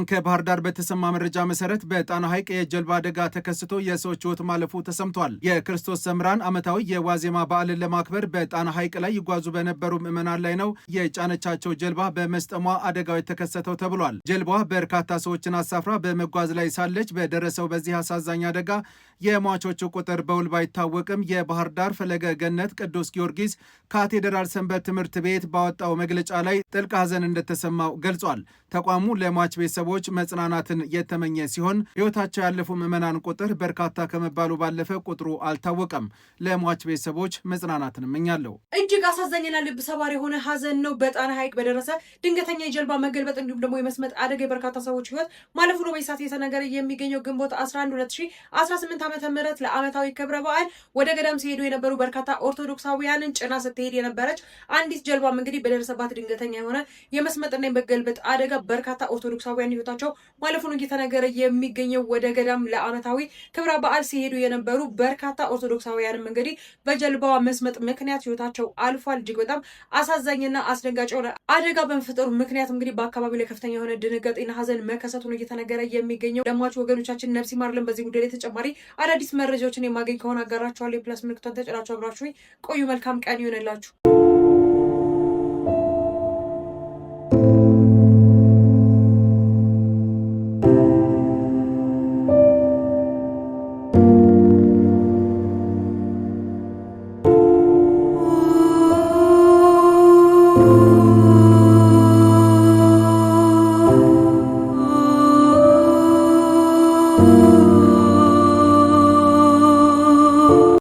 ከባህር ዳር በተሰማ መረጃ መሰረት በጣና ሐይቅ የጀልባ አደጋ ተከስቶ የሰዎች ሕይወት ማለፉ ተሰምቷል። የክርስቶስ ሰምራን ዓመታዊ የዋዜማ በዓልን ለማክበር በጣና ሐይቅ ላይ ይጓዙ በነበሩ ምዕመናን ላይ ነው የጫነቻቸው ጀልባ በመስጠሟ አደጋው የተከሰተው ተብሏል። ጀልባዋ በርካታ ሰዎችን አሳፍራ በመጓዝ ላይ ሳለች በደረሰው በዚህ አሳዛኝ አደጋ የሟቾቹ ቁጥር በውል ባይታወቅም የባህር ዳር ፈለገ ገነት ቅዱስ ጊዮርጊስ ካቴድራል ሰንበት ትምህርት ቤት ባወጣው መግለጫ ላይ ጥልቅ ሐዘን እንደተሰማው ገልጿል። ተቋሙ ለሟች ቤተሰቦች መጽናናትን የተመኘ ሲሆን ሕይወታቸው ያለፉ ምዕመናን ቁጥር በርካታ ከመባሉ ባለፈ ቁጥሩ አልታወቀም። ለሟች ቤተሰቦች መጽናናትን እመኛለሁ። እጅግ አሳዛኝና ልብ ሰባሪ የሆነ ሀዘን ነው። በጣና ሐይቅ በደረሰ ድንገተኛ የጀልባ መገልበጥ እንዲሁም ደግሞ የመስመጥ አደጋ የበርካታ ሰዎች ሕይወት ማለፉ ነው በይሳት እየተነገረ የሚገኘው። ግንቦት 11 2018 ዓ.ም ለዓመታዊ ክብረ በዓል ወደ ገዳም ሲሄዱ የነበሩ በርካታ ኦርቶዶክሳውያንን ጭና ስትሄድ የነበረች አንዲት ጀልባም እንግዲህ በደረሰባት ድንገተኛ የሆነ የመስመጥና የመገልበጥ አደጋ በርካታ ኦርቶዶክሳውያን ሕይወታቸው ማለፉን እየተነገረ የሚገኘው። ወደ ገዳም ለዓመታዊ ክብረ በዓል ሲሄዱ የነበሩ በርካታ ኦርቶዶክሳውያንም እንግዲህ በጀልባዋ መስመጥ ምክንያት ሕይወታቸው አልፏል። እጅግ በጣም አሳዛኝና አስደንጋጭ የሆነ አደጋ በመፈጠሩ ምክንያት እንግዲህ በአካባቢው ላይ ከፍተኛ የሆነ ድንጋጤና ሀዘን መከሰቱን እየተነገረ የሚገኘው። ለሟቹ ወገኖቻችን ነፍስ ይማርልን። በዚህ ጉዳይ ላይ ተጨማሪ አዳዲስ መረጃዎችን የማገኝ ከሆነ አጋራችኋለሁ። የ plus ምልክቷን ተጭናችሁ አብራችሁ ቆዩ። መልካም ቀን ይሆንላችሁ።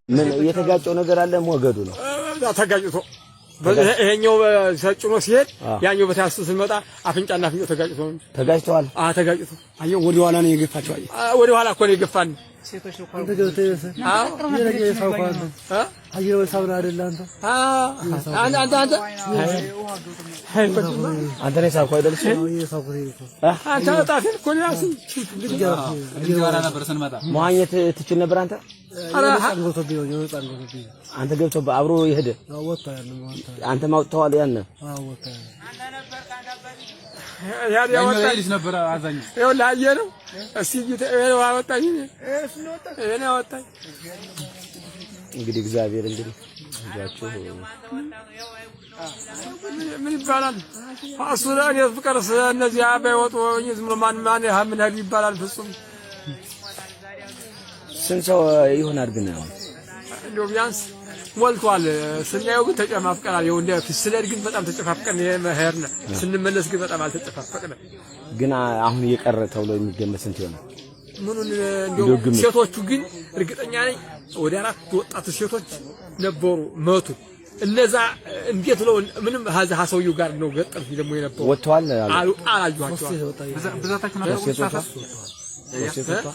ምን የተጋጨው ነገር አለ? ሞገዱ ነው ተጋጭቶ ይሄኛው ሰጭኖ ሲሄድ ያኛው በታያስ ስንመጣ አፍንጫና አፍንጫው ተጋጭቶ ነው። ተጋጭተዋል። አዎ ተጋጭቶ። አየሁ ወደ ኋላ ነው የገፋቸው። አየህ ወደ ኋላ እኮ ነው የገፋን። አንተ ገብተህ አንተ አንተ አንተ ነህ ሳብከው አይደል? አንተ ጣፊን እኮ ነው ያስ መዋኘት ትችል ነበር አንተ? አንተ ገብቶ አብሮ የሄደ አንተ ማውጥተዋል ያን እንግዲህ እግዚአብሔር እንግዲህ ልጃችሁ ምን ይባላል? እሱ ለእኔ ፍቅር እነዚያ ባይወጡ ዝም ብሎ ማን ማን ምን ሄዱ ይባላል። ፍጹም ስንት ሰው ይሆናል ግን አሁን እንደው ቢያንስ ሞልቷል። ስናየው ግን ተጨማፍቀናል። ይኸው እንደ ስንሄድ ግን በጣም ተጨፋፍቀን ሄድን። ስንመለስ ግን በጣም አልተጨፋፈቅንም። ግን አሁን እየቀረ ተብሎ የሚገመት ስንት ይሆናል? ምኑን እንደው ሴቶቹ ግን እርግጠኛ ነኝ ወደ አራት ወጣት ሴቶች ነበሩ መቱ። እነዛ እንዴት ብለው ምንም ሀዛ ሰውየው ጋር ነው ገጠም ደግሞ የነበሩ ወጥተዋል አሉ አላየኋቸውም። ሴቶቿ